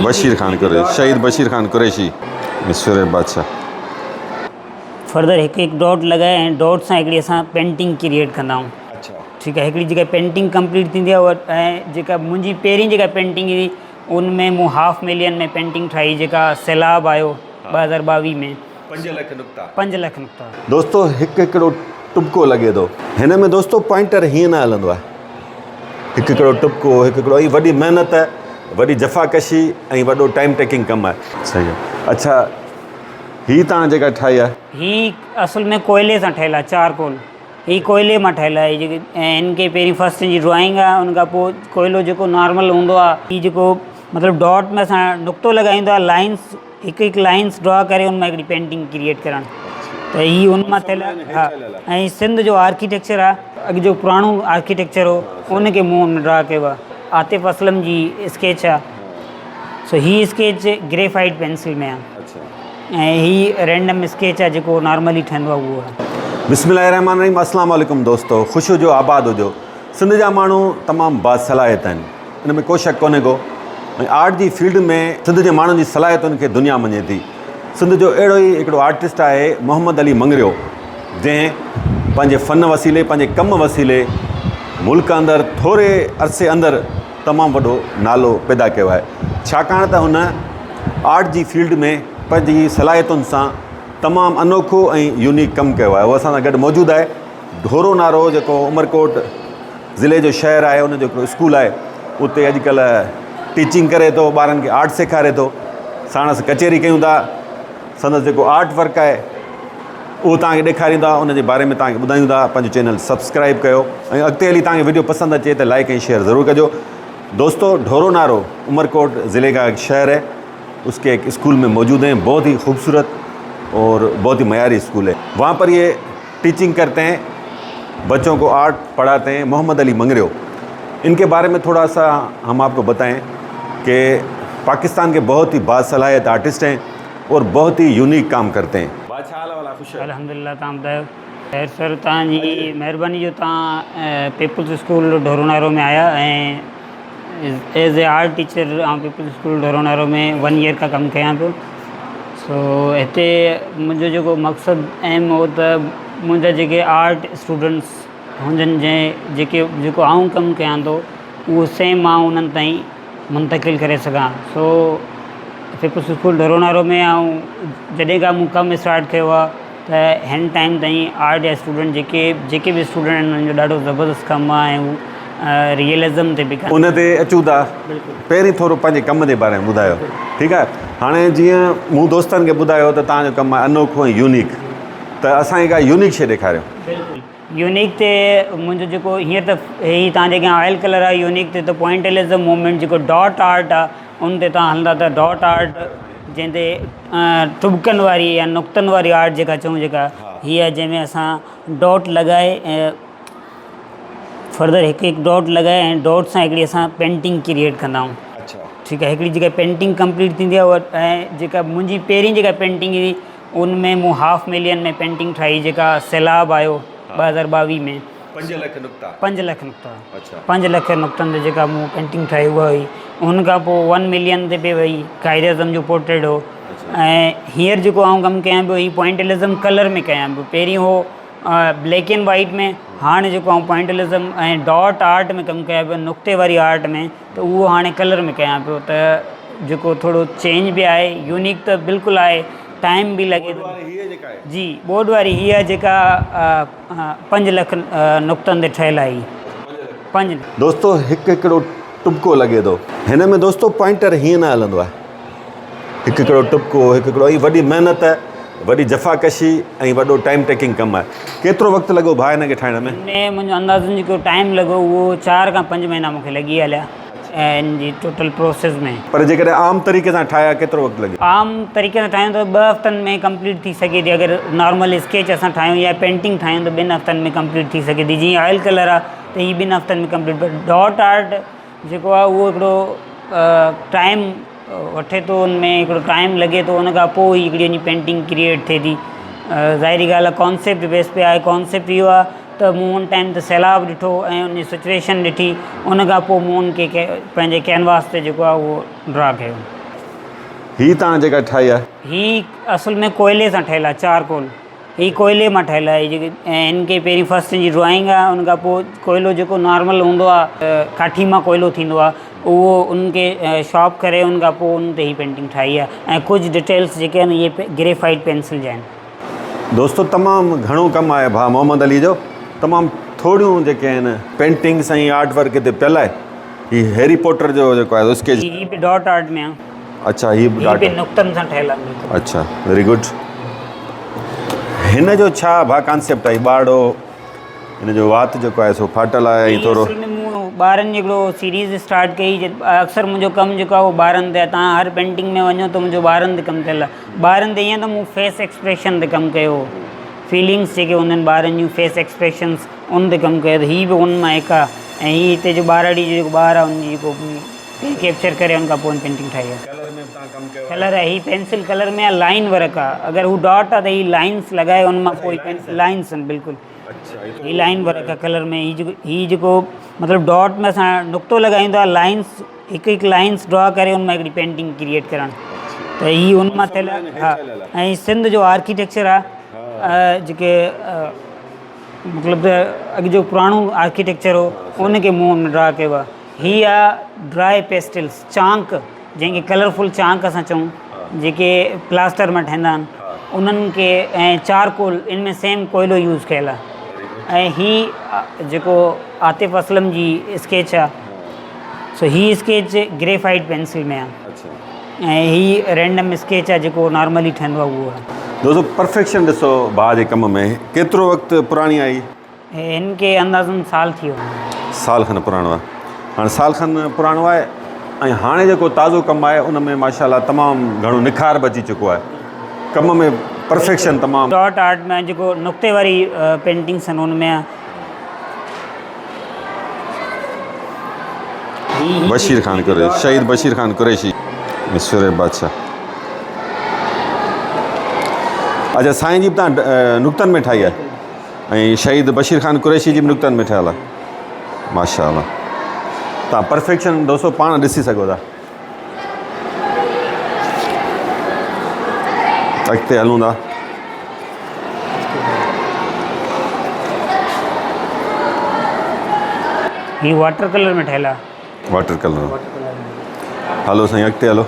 بشير خان قريشي شهيد بشير خان قريشي مصور بادشاهه. فردر هڪ هڪ ڊاٽ لڳائي ۽ ڊاٽ سان هڪڙي اسان پينٽنگ ڪريئيٽ ڪندا آهيون. ٺيڪ آهي هڪڙي جيڪا پينٽنگ ڪمپليٽ ٿيندي آهي اها ۽ جيڪا منهنجي پهرين جيڪا پينٽنگ هئي ان ۾ مون هاف ملين ۾ پينٽنگ ٺاهي جيڪا سيلاب آيو 2022 ۾. 5 لک نقطا. 5 لک نقطا. دوستو هڪ هڪڙو ٽٻڪو لڳي ٿو. هن ۾ دوستو پوائنٽر هيئن نه هلندو آهي. هڪ هڪڙو ٽٻڪو هڪ هڪڙو ۽ وڏي محنت وڏي جفاڪشي ۽ وڏو ٽائيم ٽيڪنگ ڪم آهي. صحيح آهي. اڇا هي توهان جيڪا ٺاهي آهي. هي اصل ۾ ڪوئلي سان ٺهيل آهي چارڪول. هي ڪوئلي مان ٺهيل آهي جيڪي ۽ هن کي پهرين فرسٽ هن جي ڊرائنگ آهي ان کان پوء ڪوئلو جيڪو نارمل هوندو آهي هي جيڪو مطلب ڊاٽ ۾ اسان نقطو لڳائيندو آهي لائنس هڪ هڪ لائنس ڊرا ڪري ان مان هڪڙي پينٽنگ ڪريئيٽ ڪرڻ ته هي ان مان ٿيل آهي ها ۽ سنڌ جو آرڪيٽيڪچر آهي اڳ جو پراڻو آرڪيٽيڪچر هو ان کي مون ان ڊرا ڪيو آهي عاطف اسلم جي اسڪيچ آهي سو هي اسڪيچ گريفائيٽ پينسل ۾ آهي ۽ هي رينڊم اسڪيچ آهي جيڪو نارملي ٺهندو آهي اهو آهي. بسم الله الرحمٰن الرحيم اسلام عليڪم دوستو خوش هجو آباد هجو سنڌ جا ماڻهو تمام باصلاحيت آهن ان ۾ ڪو شڪ ڪونهي ڪو ۽ آرٽ جي فيلڊ ۾ سنڌ جي ماڻهن جي صلاحيتن کي دنيا مڃي ٿي سنڌ جو اهڙو ئي هڪڙو آرٽسٽ آهي محمد علي مڱريو جنهن پنهنجي فن وسيلي پنهنجي ڪم وسيلي ملڪ اندر ٿوري عرصي اندر تمام وڏو نالو پيدا ڪيو آهي ڇاڪاڻ ته هن آرٽ جي فيلڊ ۾ پنهنجي صلاحيتن سان تمام انوکو ۽ يونيڪ ڪم ڪيو آهي هو اسان سان گڏ موجود آهي ڍورو نارو جيڪو عمرڪوٽ ضلعي جو شهر آهي ان جو هڪڙو اسڪول آهي اتي اڄڪلهه ٽيچنگ ڪري ٿو ٻارن کي آرٽ سيکاري ٿو ساڻس ڪچهري ڪيون ٿا سندس جيڪو آرٽ ورڪ آهي اهو توهان کي ڏيکاريون ٿا ان جي باري ۾ توهان کي ٻڌايون ٿا پنهنجو چينل سبسڪرائب ڪيو ۽ اڳتي هلي توهان کي وڊيو پسند اچي ته لائڪ ۽ شيئر ضرور ڪجو دوستو ڍورو نارو عمرڪوٽ ضلعي کا ایک شہر ہے اس کے ایک اسکول میں موجود ہیں بہت ہی خوبصورت اور بہت ہی معیاری اسکول ہے وہاں پر یہ ٹیچنگ کرتے ہیں بچوں کو آرٹ پڑھاتے ہیں محمد علی منگریو ان کے بارے میں تھوڑا سا ہم آپ کو بتائیں کہ پاکستان کے بہت ہی باصلاحیت آرٹسٹ ہیں اور بہت ہی يونيڪ ڪام ڪرتي هين. ڀاء ڇا حال احوال آ خوش آهيو. الحمدلله توهان ٻڌايو. خير سر توهان جي مهرباني جو توهان پيپلز اسڪول ڍورونارو ۾ آيا ۽ ايز اي آرٽ ٽيچر آئون peoples school Dhoronaro ۾ one year کان ڪم ڪيان پيو سو هتي منهنجو جيڪو مقصد اهم هو ته منهنجا جيڪي آرٽ اسٽوڊنٽس هجن جنهن جيڪي جيڪو آئون ڪم ڪيان ٿو اهو سيم مان انهن تائين منتقل ڪري سگهان سو پيپلز اسڪول ڍورونارو ۾ آئون جڏهن کان مون ڪم اسٽارٽ ڪيو آهي ته هن ٽائيم تائين آرٽ جا اسٽوڊنٽ جيڪي جيڪي به اسٽوڊنٽ آهن انهن جو ڏاڍو زبردست ڪم آهي ۽ هو ريئلزم تي به ڪن ان تي اچون ٿا پهرين ٿورو پنهنجي ڪم جي باري ۾ ٻڌايو ٺيڪ آهي هاڻي جيئن مون دوستن کي ٻڌايو ته توهان جو ڪم آهي انوکو ۽ يونيڪ ته اسان کي ڪا يونيڪ شي ڏيکاريو. بلڪل يونيڪ تي منهنجو جيڪو هينئر ته هي توهان جي اڳيان آئل ڪلر آهي يونيڪ تي ته پوائنٽلزم موومينٽ جيڪو ڊاٽ آرٽ آهي ان تي توهان هلندا ته ڊاٽ آرٽ جنهن تي ٽٻڪن واري يا نقطن واري آرٽ جيڪا چئون جيڪا هي آهي جنهن ۾ اسان ڊاٽ لڳائي ۽ فردر هڪ هڪ ڊاٽ لڳائي ۽ ڊاٽ سان هڪڙي اسان پينٽنگ ڪريئيٽ ڪندا آهيون ٺيڪ آهي هڪڙي جيڪا پينٽنگ ڪمپليٽ ٿيندي آهي اها ۽ جيڪا منهنجي پهرين جيڪا پينٽنگ هئي ان ۾ مون هاف ملين ۾ پينٽنگ ٺاهي جيڪا سيلاب آيو 2022 ۾ 5 لک نقطا 5 لک نقطا اڇا 5 لک نقطن تي جيڪا مون پينٽنگ ٺاهي اها هئي ان کان پوء 1 ملين تي به وئي قائد اعظم جو پورٽريٽ هو ۽ هينئر جيڪو آئون ڪم ڪيان پيو هي پوائنٽلزم ڪلر ۾ ڪيان پيو پهرين هو بليڪ اينڊ وائيٽ ۾ هاڻي جيڪو آئون پوائنٽلزم ۽ ڊاٽ آرٽ ۾ ڪم ڪيان پيو نقطي واري آرٽ ۾ ته اهو هاڻي ڪلر ۾ ڪيان پيو ته جيڪو ٿورو چينج به آهي يونيڪ ته بلڪل آهي ٽائيم به لڳي ٿو جي ٻوڏ واري هي آهي جيڪا 5 لک نقطن تي ٺهيل آهي 5. دوستو هڪ هڪڙو ٽٻڪو لڳي ٿو. هن ۾ دوستو پوائنٽر هيئن نه هلندو آهي. هڪ هڪڙو ٽٻڪو هڪ هڪڙو ۽ وڏي محنت وڏي جفاڪشي ۽ وڏو ٽائيم ٽيڪنگ ڪم آهي. ڪيترو وقت لڳو ڀاء هن کي ٺاهڻ ۾؟ هن ۾ منهنجو اندازن جيڪو ٽائيم لڳو اهو 4 کان 5 مهينا مون کي لڳي هليا ان جي ٽوٽل پروسيس ۾. پر جيڪڏهن عام طريقي سان ٺاهيا ڪيترو وقت لڳي؟ عام طريقي سان ٺاهيون ته 2 هفتن ۾ ڪمپليٽ ٿي سگهي ٿي اگر نارمل اسڪيچ اسان ٺاهيون يا پينٽنگ ٺاهيون ته 2 هفتن ۾ ڪمپليٽ ٿي سگهي ٿي جيئن آئل ڪلر آهي ته هي 2 هفتن ۾ ڪمپليٽ پر ڊاٽ آرٽ جيڪو آهي اهو هڪڙو ٽائيم وٺي ٿو ان ۾ هڪڙو ٽائيم لڳي ٿو ان کان پوء ئي هڪڙي وڃي پينٽنگ ڪريئيٽ ٿئي ٿي ظاهري ڳالهه آهي ڪانسيپٽ بيس پي آهي ڪانسيپٽ اهو آهي ته ته مون ان ٽائيم تي سيلاب ڏٺو ۽ ان جي سچويشن ڏٺي ان کان پوء مون ان کي پنهنجي ڪينواس تي جيڪو آهي اهو ڊرا ڪيو. هي تان جيڪا ٺاهي آهي. هي اصل ۾ ڪوئلي سان ٺهيل آهي چارڪول هي ڪوئلي مان ٺهيل آهي جيڪي ۽ هن کي پهرين فرسٽ جي ڊرائنگ آهي ان کان پوء ڪوئلو جيڪو نارمل هوندو آهي ڪاٺي مان ڪوئلو ٿيندو آهي اهو ان کي شارپ ڪري ان کان پوء ان تي هي پينٽنگ ٺاهي آهي ۽ ڪجهه ڊيٽيلس جيڪي آهن اهي گريفائٽ پينسل جا آهن. دوستو تمام گهڻو ڪم آهي ڀاء محمد علي جو تمام ٿوريون جيڪي آهن پينٽنگس ۽ آرٽ ورڪ هتي پيل آهي هي هيري پوٽر جو جيڪو آهي اسڪيچ هي به ڊاٽ آرٽ ۾ آهي. اڇا هي به ڊاٽ هي به نقطن سان ٺهيل آهي بلڪل. اڇا ويري گڊ هن جو ڇا ڀا ڪانسيپٽ آهي ٻارڙو هن جو وات جيڪو آهي سو ڦاٽل آهي ۽ ٿورو اصل ۾ مون ٻارن جي هڪڙو سيريز اسٽارٽ ڪئي اڪثر منهنجو ڪم جيڪو آهي اهو ٻارن تي آهي تان هر پينٽنگ ۾ وڃو ته منهنجو ٻارن تي ڪم ٿيل آهي ٻارن تي ائين ته مون فيس ايڪسپريشن تي ڪم ڪيو فيلنگس جيڪي هونديون آهن ٻارن جون فيس ايڪسپريشنس ان تي ڪم ڪيو ته هي به ان مان هڪ آهي ۽ هي هتي جو ٻارڙي جو جيڪو ٻار آهي ان جي جيڪو ڪيپچر ڪري ان کان پوء پينٽنگ ٺاهي آهي. ڪلر ۾ به توهان ڪم ڪيو آهي. ڪلر آهي هي پينسل ڪلر ۾ آهي لائين ورڪ آهي اگر هو ڊاٽ آهي ته هي لائينس لڳائي ان مان پوء لائينس آهن بلڪل هي لائين ورڪ آهي ڪلر ۾ هي جيڪو هي جيڪو مطلب ڊاٽ ۾ اسان نقطو لڳايون ٿا لائينس هڪ هڪ لائينس ڊرا ڪري ان مان هڪڙي پينٽنگ ڪريئيٽ ڪرڻ ته هي ان مان ٿيل ها ۽ سنڌ جو آرڪيٽيڪچر آهي جيڪي مطلب ته اڳ جو پراڻو آرڪيٽيڪچر هو ان کي مون ان ڊرا ڪيو آهي هي آ ڊرائي پيسٽلز چانڪ جنهن کي ڪلرفل چانڪ اسان چئون جيڪي پلاسٽر مان ٺهندا آهن انهن کي ۽ چارڪول ان ۾ سيم ڪوئلو يوز ڪيل آهي ۽ هي جيڪو عاطف اسلم جي اسڪيچ آ سو هي اسڪيچ گريفائٽ پينسل ۾ آ ۽ هي رينڊم اسڪيچ آ جيڪو نارملي ٺهندو آ اهو آ. دوستو پرفيڪشن ڏسو ڀاء جي ڪم ۾ ڪيترو وقت پراڻي آهي. هن کي اندازن سال ٿي ويو. سال کن پراڻو آهي هاڻي سال کن پراڻو آهي ۽ هاڻي جيڪو تازو ڪم آهي ان ۾ ماشاء الله تمام گهڻو نکار به اچي چڪو آهي ڪم ۾ پرفيڪشن تمام. ڊاٽ آرٽ ۾ جيڪو نقطي واري پينٽنگس آهن ان ۾ آهي. بشير خان قريشي شهيد بشير خان قريشي سوري بادشاهه اچا سائين جي به تان نقطن ۾ ٺاهي آهي. ۽ شهيد بشير خان قريشي جي به نقطن ۾ ٺهيل آهي ماشاء الله تان پرفيڪشن دوستو پاڻ ڏسي سگهو ٿا اڳتي هلون ٿا هي واٽر ڪلر ۾ ٺهيل آهي واٽر ڪلر هلو سائين اڳتي هلو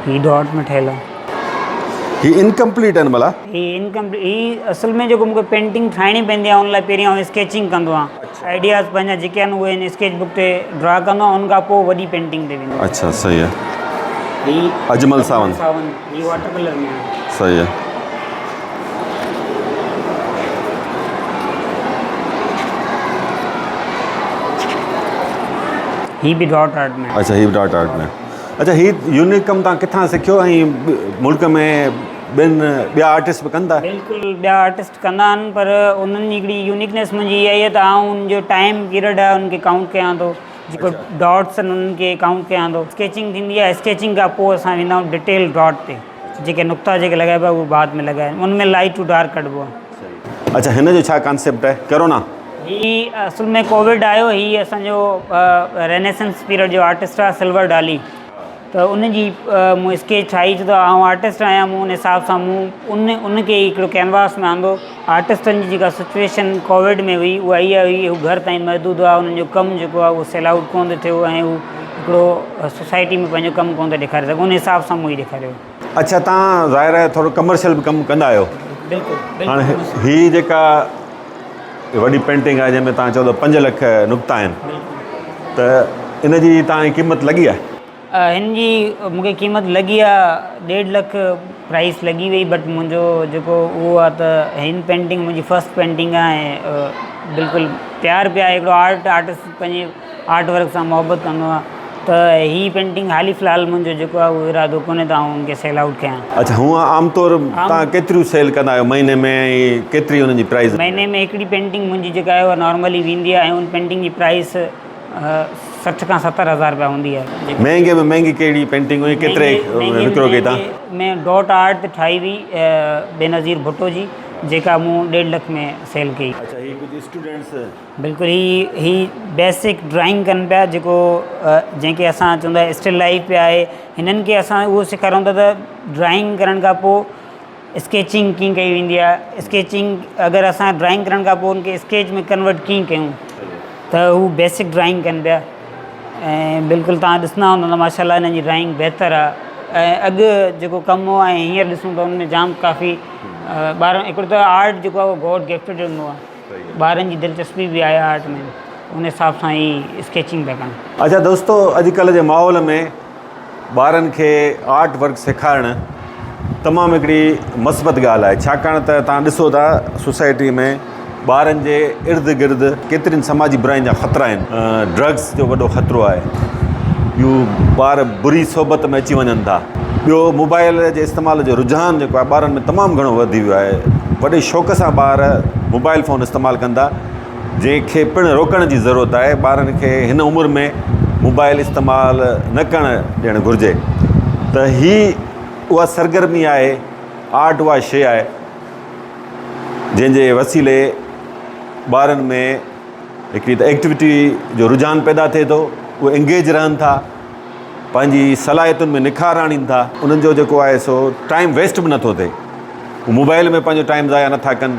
هي ڊاٽ ۾ ٺهيل آهي هي انڪمپليٽ آهن ڀلا هي انڪمپليٽ هي اصل ۾ جيڪو مونکي پينٽنگ ٺاهڻي پوندي آهي ان لاء پهرين آئون اسڪيچنگ ڪندو آهيان آئيڊياز پنهنجا جيڪي آهن اهي ان اسڪيچ بڪ تي ڊرا ڪندو آهيان ان کان پوء وڏي پينٽنگ تي ويندو آهيان. اڇا صحيح آهي هي اجمل ساوند ساوند هي واٽر ڪلر ۾ آهي. صحيح آهي. هي به ڊاٽ آرٽ ۾ آهي. اڇا هي به ڊاٽ آرٽ ۾ اڇا هي يونيڪ ڪم تان ڪٿان سکيو ۽ ملڪ ۾ ٻين ٻيا آرٽسٽ به ڪن ٿا؟ بلڪل ٻيا آرٽسٽ ڪندا آهن پر انهن جي هڪڙي يونيڪنيس منهنجي اها آهي ته آئون ان جو ٽائيم پيريڊ آهي ان کي ڪائونٽ ڪيان ٿو جيڪو ڊاٽس آهن انهن کي ڪائونٽ ڪيان ٿو اسڪيچنگ ٿيندي آهي اسڪيچنگ کان پوء اسان ويندا آهيون ڊيٽيل ڊاٽ تي جيڪي نقطا جيڪي لڳائبا اهي بعد ۾ لڳايا ان ۾ لائيٽ ٽو ڊارڪ ڪڍبو آهي. اڇا هن جو ڇا ڪانسيپٽ آهي ڪرونا؟ هي اصل ۾ ڪووڊ آيو هي اسان جو رينيسنس پيريڊ جو آرٽسٽ آهي سلور ڊالي ته ان جي مون اسڪيچ ٺاهي ڇو ته آئون آرٽسٽ آهيان مون ان حساب سان مون ان ان کي هڪڙو ڪينواس ۾ آندو آرٽسٽن جي جيڪا سچويشن ڪووڊ ۾ هئي اها اها هئي هو گهر تائين محدود هئا انهن جو ڪم جيڪو آهي اهو سيل آئوٽ ڪونه ٿو ٿيو ۽ هو هڪڙو سوسائٽي ۾ پنهنجو ڪم ڪونه ٿو ڏيکاري سگهن ان حساب سان مون هي ڏيکاريو. اڇا تان ظاهر آهي ٿورو ڪمرشل به ڪم ڪندا آهيو بلڪل هاڻي هي جيڪا وڏي پينٽنگ آهي جنهن ۾ تان چئو ٿا 5 لک نقطا آهن ته ان جي تان جي قيمت لڳي آهي؟ هن جي مون کي قيمت لڳي آهي ڏيڍ لک پرائس لڳي وئي بٽ منهنجو جيڪو اهو آهي ته هن پينٽنگ منهنجي فرسٽ پينٽنگ آهي ۽ بلڪل پيار به آهي هڪڙو آرٽ آرٽسٽ پنهنجي آرٽ ورڪ سان محبت ڪندو آهي ته هي پينٽنگ حالي في الحال منهنجو جيڪو آهي اهو ارادو ڪونهي ته آئون ان کي سيل آئوٽ ڪيان. اڇا هونء عام طور توهان ڪيتريون سيل ڪندا آهيو مهيني ۾ ۽ ڪيتري انهن جي پرائز؟ مهيني ۾ هڪڙي پينٽنگ منهنجي جيڪا آهي اها نارملي ويندي آهي ۽ ان پينٽنگ جي پرائز 60 کان 70 هزار رپيا هوندي آهي. مهنگي ۾ مهنگي ڪهڙي پينٽنگ هئي ڪيتري وڪرو ڪئي توهان؟ ۾ ڊاٽ آرٽ تي ٺاهي هئي بينظير ڀٽو جي جيڪا مون ڏيڍ لک ۾ سيل ڪئي. اڇا هي ڪجهه اسٽوڊنٽس. بلڪل هي هي بيسڪ ڊرائنگ ڪن پيا جيڪو جنهن کي اسان چوندا آهيون اسٽل لائف به آهي هنن کي اسان اهو سيکاريون ٿا ته ڊرائنگ ڪرڻ کان پوء اسڪيچنگ ڪيئن ڪئي ويندي آهي اسڪيچنگ اگر اسان ڊرائنگ ڪرڻ کان پوء ان کي اسڪيچ ۾ ڪنورٽ ڪيئن ڪيون ته هو بيسڪ ڊرائنگ ڪن پيا ۽ بلڪل تان ڏسندا هوندا ته ماشاء الله هنن جي ڊرائنگ بهتر آهي ۽ اڳ جيڪو ڪم هو ۽ هينئر ڏسون ته ان ۾ جام ڪافي ٻارن هڪڙو ته آرٽ جيڪو آهي اهو گاڊ گفٽيڊ هوندو آهي ٻارن جي دلچسپي به آهي آرٽ ۾ ان حساب سان هي اسڪيچنگ پيا ڪن. اڇا دوستو اڄ ڪلهه جي ماحول ۾ ٻارن کي آرٽ ورڪ سيکارڻ تمام هڪڙي مثبت ڳالهه آهي ڇاڪاڻ ته تان ڏسو ٿا سوسائٽي ۾ ٻارن جي ارد گرد ڪيترين سماجي براين جا خطرا آهن ڊرگس جو وڏو خطرو آهي ٻيو ٻار بري صحبت ۾ اچي وڃن ٿا ٻيو موبائل جي استعمال جو رجحان جيڪو آهي ٻارن ۾ تمام گهڻو وڌي ويو آهي وڏي شوق سان ٻار موبائل فون استعمال ڪن ٿا جنهن کي پڻ روڪڻ جي ضرورت آهي ٻارن کي هن عمر ۾ موبائل استعمال نه ڪرڻ ڏيڻ گهرجي ته هي اها سرگرمي آهي آرٽ اها شيء آهي جنهن جي وسيلي ٻارن ۾ هڪڙي ته ايڪٽيوٽي جو رجحان پيدا ٿئي ٿو اهي انگيج رهن ٿا پنهنجي صلاحيتن ۾ نکار آڻين ٿا انهن جو جيڪو آهي سو ٽائيم ويسٽ به نٿو ٿئي هو موبائل ۾ پنهنجو ٽائيم ضايع نٿا ڪن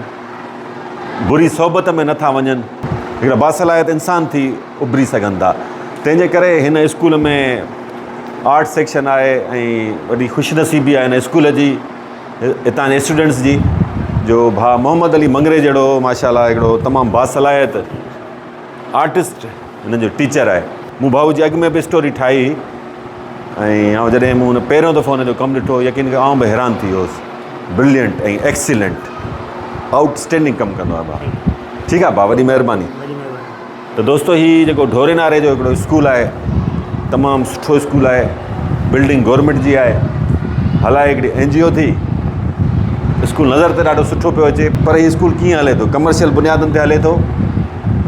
بري صحبت ۾ نٿا وڃن هڪڙا باصلاحيت انسان ٿي اڀري سگهن ٿا تنهن جي ڪري هن اسڪول ۾ آرٽ سيڪشن آهي ۽ وڏي خوش نصيبي آهي هن اسڪول جي هتان جي اسٽوڊنٽس جي جو ڀاء محمد علي مڱري جهڙو ماشاء الله هڪڙو تمام باصلاحيت آرٽسٽ هن جو ٽيچر آهي. مون ڀائو جي اڳ ۾ به اسٽوري ٺاهي هئي ۽ آئون جڏهن مون هن پهريون دفعو هن جو ڪم ڏٺو يقين ڪيو آئون به حيران ٿي ويو هوس. برلينٽ ۽ ايڪسيلنٽ آئوٽ اسٽينڊنگ ڪم ڪندو آهي ڀاء. ٺيڪ آهي ڀاء وڏي مهرباني. ته دوستو هي جيڪو ڍوري ناري جو هڪڙو اسڪول آهي تمام سٺو اسڪول آهي بلڊنگ گورنمينٽ جي آهي هلائي هڪڙي اين جي او ٿي اسڪول نظر ته ڏاڍو سٺو پيو اچي پر هي اسڪول ڪيئن هلي ٿو ڪمرشل بنيادن تي هلي ٿو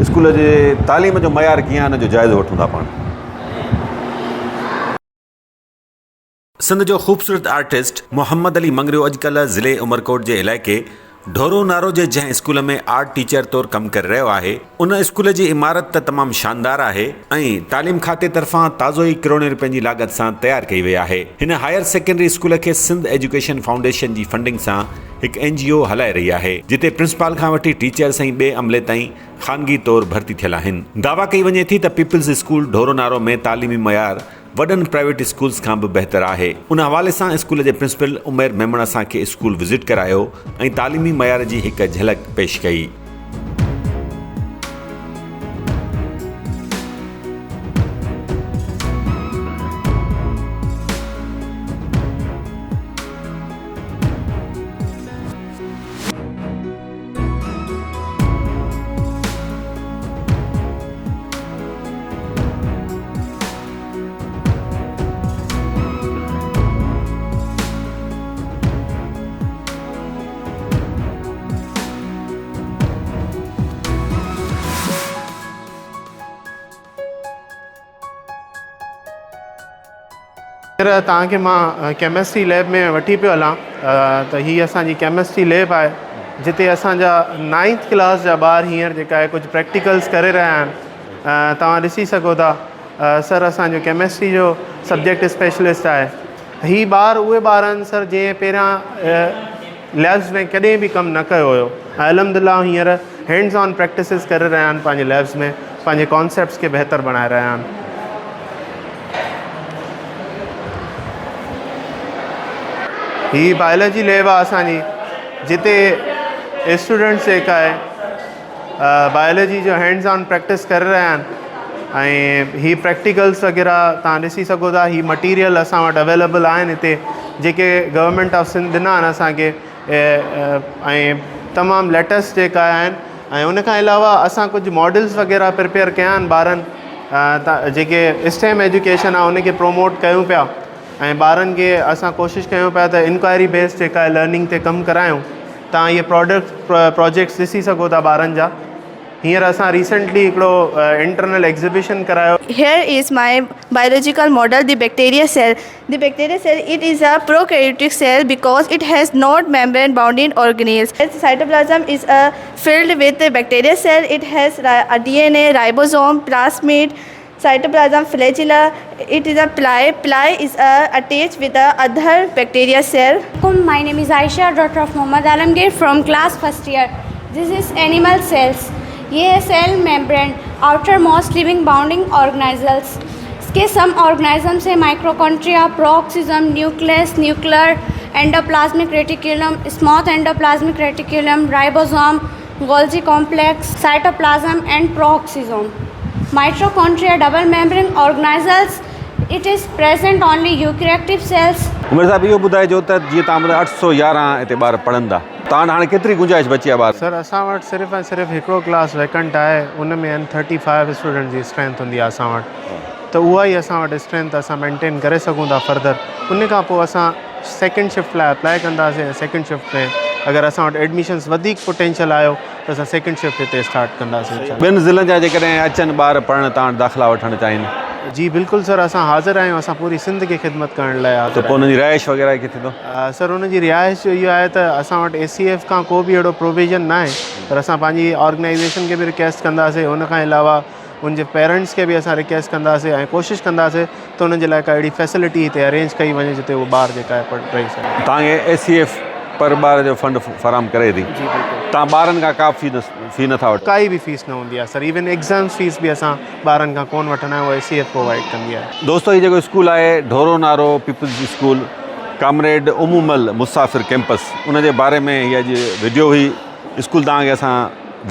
اسڪول جي تعليم جو معيار ڪيئن آهي ان جو جائزو وٺون ٿا پاڻ. سنڌ جو خوبصورت آرٽسٽ محمد علي مڱريو اڄڪلهه ضلعي عمرڪوٽ جي علائقي ڍورو نارو جي جنهن اسڪول ۾ آرٽ ٽيچر طور ڪم ڪري رهيو آهي ان اسڪول جي عمارت ته تمام شاندار آهي ۽ تعليم کاتي طرفان تازو ئي ڪروڙين رپين جي لاڳت سان تيار ڪئي وئي آهي هن هائير سيڪنڊري اسڪول کي سنڌ ايجوڪيشن فائونڊيشن جي فنڊنگ سان هڪ اين جي او هلائي رهي آهي جتي پرنسپال کان وٺي ٽيچرس ۽ ٻئي عملي تائين خانگي طور ڀرتي ٿيل آهن. دعويٰ ڪئي وڃي ٿي ته پيپلز اسڪول ڍورونارو ۾ تعليمي معيار وڏن پرائيويٽ اسڪولز کان به بهتر آهي. ان حوالي سان اسڪول جي پرنسپل عمير ميمڻ اسان کي اسڪول وزٽ ڪرايو ۽ تعليمي معيار جي هڪ جهلڪ پيش ڪئي. هينئر توهان کي مان ڪيمسٽري ليب ۾ وٺي پيو هلان ته هي اسان جي ڪيمسٽري ليب آهي جتي اسان جا نائنٿ ڪلاس جا ٻار هينئر جيڪا آهي ڪجهه پريڪٽيڪلس ڪري رهيا آهن توهان ڏسي سگهو ٿا سر اسان جو ڪيمسٽري جو سبجيڪٽ اسپيشلسٽ آهي هي ٻار اهي ٻار آهن سر جنهن پهريان ليبس ۾ ڪڏهن به ڪم نه ڪيو هيو ۽ الحمد لله هينئر هينڊز آن پريڪٽسز ڪري رهيا آهن پنهنجي ليبس ۾ پنهنجي ڪانسيپٽس کي بهتر بڻائي رهيا آهن. هي بائيولوجي ليب آهي اسان جي جتي اسٽوڊنٽس جيڪا آهي بائيولوجي جو هينڊز آن پريڪٽس ڪري رهيا آهن ۽ هي پريڪٽيڪلس وغيره تان ڏسي سگهو ٿا هي مٽيريل اسان وٽ اويليبل آهن هتي جيڪي گورنمينٽ آف سنڌ ڏنا آهن اسانکي ۽ تمام ليٽيسٽ جيڪا آهن ۽ ان کان علاوه اسان ڪجهه ماڊلس وغيره پريپيئر ڪيا آهن ٻارن جيڪي اسٽيم ايجوڪيشن آهي ان کي پروموٽ ڪيون پيا ۽ ٻارن کي اسان ڪوشش ڪيون پيا ته انڪوائري بيس جيڪا آهي لرننگ تي ڪم ڪرايون تان اهي پراڊڪٽ پروجيڪٽس ڏسي سگهو ٿا ٻارن جا. هينئر اسان ريسنٽلي هڪڙو انٽرنل ايگزيبيشن ڪرايو. Here is my biological model the bacteria cell. The bacteria cell it is a prokaryotic cell because it has not membrane bounded organelles. Its cytoplasm is a filled with bacteria cell. It has a DNA, ribosome, plasmid, cytoplasm, flagella. It is a ply. Ply is a attached with the other bacteria cell. My name is Aisha, daughter of Mohammad Alamgir from class first year. This is animal cells. ये है cell membrane, outer most living bounding organelles. इसके सम organisms है mitochondria, peroxisome, nucleus, nuclear, endoplasmic reticulum, smooth endoplasmic reticulum, ribosome, Golgi complex, cytoplasm and peroxisome. Mitochondria double membrane organelles, it is present only eukaryotic cells. Umair صاحب اهو ٻڌائجو ته جيئن توهان ٻڌايو 811 هتي ٻار پڙهن ٿا توهان وٽ هاڻي ڪيتري گنجائش بچي آهي ٻار سر اسان وٽ صرف ۽ صرف هڪڙو ڪلاس ويڪنٽ آهي ان ۾ آهن ٿرٽي فائيو اسٽوڊنٽس جي اسٽرينٿ هوندي آهي اسان وٽ ته اها ئي اسان وٽ اسٽرينٿ اسان مينٽين ڪري سگهون ٿا فردر ان کان پوء اسان سيڪنڊ شفٽ لاء اپلائي ڪنداسين ۽ سيڪنڊ شفٽ ۾ اگر اسان وٽ ايڊميشنس وڌيڪ پوٽينشل آيو ته اسان سيڪنڊ شفٽ هتي اسٽارٽ ڪنداسين انشاء الله. ٻين ضلعن جا جيڪڏهن اچن ٻار پڙهڻ تان وٽ داخلا وٺڻ چاهين. جي بلڪل سر اسان حاضر آهيون اسان پوري سنڌ کي خدمت ڪرڻ لاء ته حاضر پوء آهيون. انهن جي رهائش وغيره ڪٿي ٿيندو؟ سر ان جي رهائش جو اهو آهي ته اسان وٽ اي سي ايف کان ڪو به اهڙو پروويزن ناهي پر اسان پنهنجي آرگنائيزيشن کي به رڪويسٽ ڪنداسين ان کان علاوه ان جي پيرنٽس کي به اسان رڪويسٽ ڪنداسين ۽ ڪوشش ڪنداسين ته انهن جي لاء ڪا اهڙي فيسلٽي هتي ارينج ڪئي وڃي جتي اهو ٻار جيڪا آهي پڙهي رهي سگهي. توهان کي اي سي ايف پر ٻار جو فنڊ فراهم ڪري ٿي. جي بلڪل. توهان ٻارن کان ڪا به في نه ٿا وٺو. ڪائي به فيس نه هوندي آهي سر ايون ايگزامس فيس به اسان ٻارن کان ڪونه وٺندا آهيون اهو اي سي ايف پرووائيڊ ڪندي آهي. دوستو هي جيڪو اسڪول آهي Dhoro Naro peoples school comrade Umumal Musafir campus ان جي باري ۾ هي اڄ وڊيو هئي اسڪول توهان کي اسان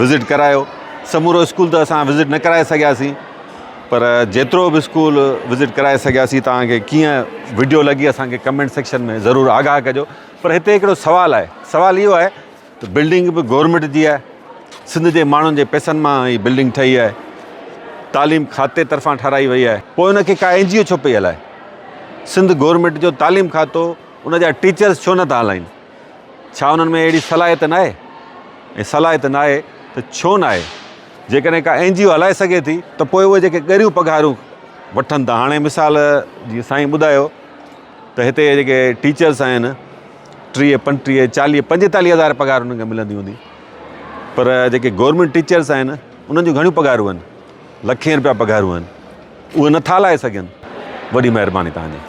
وزٽ ڪرايو سمورو اسڪول ته اسان وزٽ نه ڪرائي سگهياسين پر جيترو به اسڪول وزٽ ڪرائي سگهياسين توهان کي ڪيئن وڊيو لڳي اسان کي ڪمينٽ سيڪشن ۾ ضرور آگاهه ڪجو پر هتي هڪڙو سوال آهي سوال اهو آهي ته بلڊنگ به گورنمينٽ جي آهي سنڌ جي ماڻهن جي پئسن مان هي بلڊنگ ٺهي آهي تعليم کاتي طرفان ٺهرائي وئي آهي پوء ان کي ڪا اين جي او ڇو پئي هلائي سنڌ گورنمينٽ جو تعليم کاتو ان جا ٽيچرس ڇو نٿا هلائين ڇا انهن ۾ اهڙي صلاحيت ناهي؟ ۽ صلاحيت ناهي ته ڇو ناهي؟ جيڪڏهن ڪا اين جي او هلائي سگهي ٿي ته پوء اهي جيڪي ڳريون پگهارون وٺن ٿا هاڻي مثال جيئن سائين ٻڌايو ته هتي جيڪي ٽيچرس آهن 30 35 40 45 هزار پگهار انهن کي ملندي هوندي پر جيڪي گورنمينٽ ٽيچرس آهن انهن جون گهڻيون پگهارون آهن لکين روپيا پگهارون آهن اهي نٿا هلائي سگهن وڏي مهرباني توهان جي.